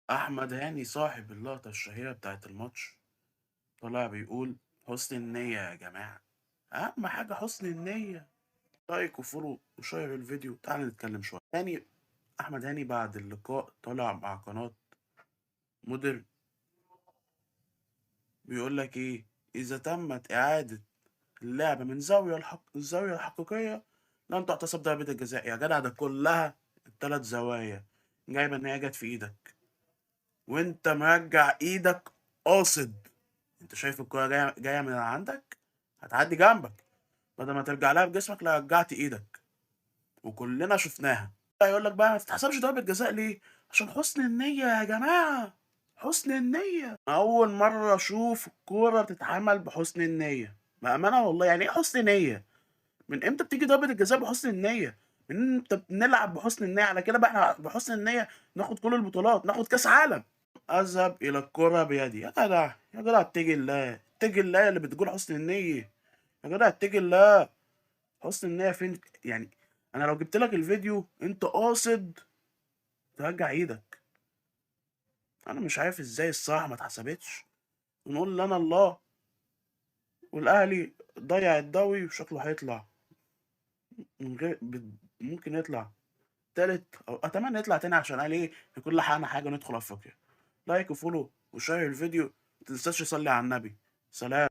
أحمد هاني صاحب اللقطة الشهيرة بتاعة الماتش طالع بيقول حسن النية يا جماعة، أهم حاجة حسن النية. like و follow و share الفيديو. تعالى نتكلم شوية. هاني أحمد هاني بعد اللقاء طلع مع قناة مودرن بيقول لك إيه: إذا تمت إعادة اللعب من الزاوية الحقيقية لن تحتسب ضربة الجزاء. يا جدع ده كلها التلات زوايا جايبة إن هي جت في إيدك وأنت مرجع إيدك قاصد. أنت شايف الكرة جاية من عندك هتعدي جنبك، بدل ما ترجع لها بجسمك لا رجعت إيدك، وكلنا شفناها. هيقول لك بقى ما تتحسبش ضربة جزاء ليه؟ عشان حسن النية يا جماعة، حسن النية. أول مرة أشوف الكورة بتتعمل بحسن النية بأمانة والله. يعني إيه حسن نية؟ من إمتى بتيجي ضربة الجزاء بحسن النية؟ من إمتى بنلعب بحسن النية؟ على كده بقى إحنا بحسن النية ناخد كل البطولات، ناخد كأس عالم. أذهب إلى الكرة بيدي. يا جدع يا جدع اتقي الله، اتقي الله اللي بتقول حسن النية. يا جدع اتقي الله، حسن النية فين؟ يعني أنا لو جبت لك الفيديو أنت قاصد ترجع إيدك. أنا مش عارف إزاي الصراحة ما اتحسبتش. ونقول لنا الله، والأهلي ضيع الدوري وشكله هيطلع من غير ممكن يطلع تالت، أو أتمنى يطلع تاني عشان قال إيه يكون لحقنا حاجة ندخل أفريقيا. like و follow و share الفيديو، متنساش تصلي على النبي. سلام.